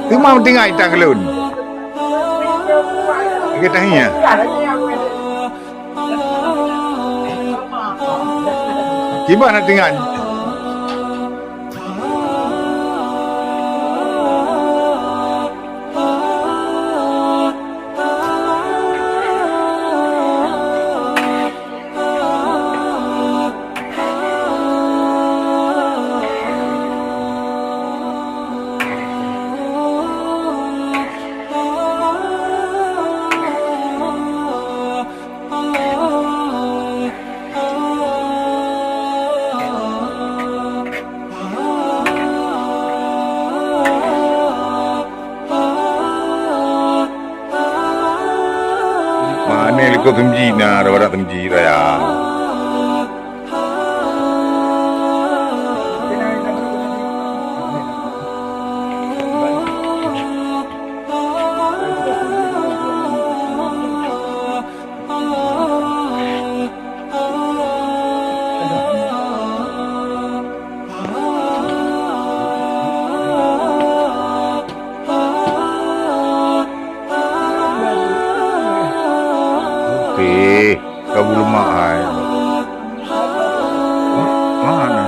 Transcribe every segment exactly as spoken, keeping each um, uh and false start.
Teuma meutinggai tang lôn. Lagèe tahi nyan. Kiban na tinggai. Mane likot teunji na, raya teunji raya. Pih, ka beuleumah hai. Mana?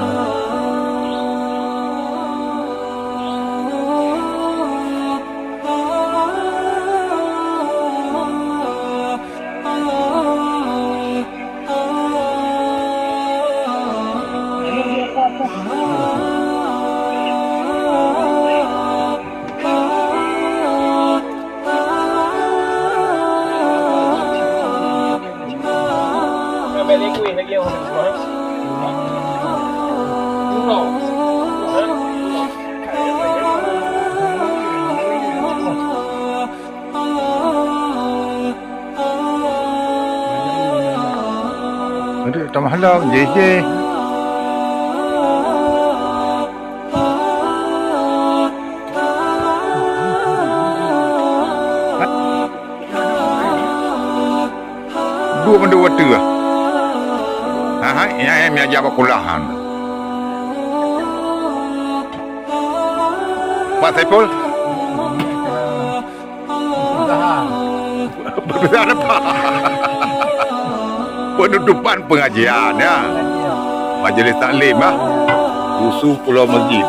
Aduh, tamah lom, jih, jih. Dua mandua watèe. Ha, ha, ya, ya, mi aja bak kulah, han. Pak Saiful? Penutupan pengajian, ya. Majelis taklim, ah. Usu Pulau Masjid.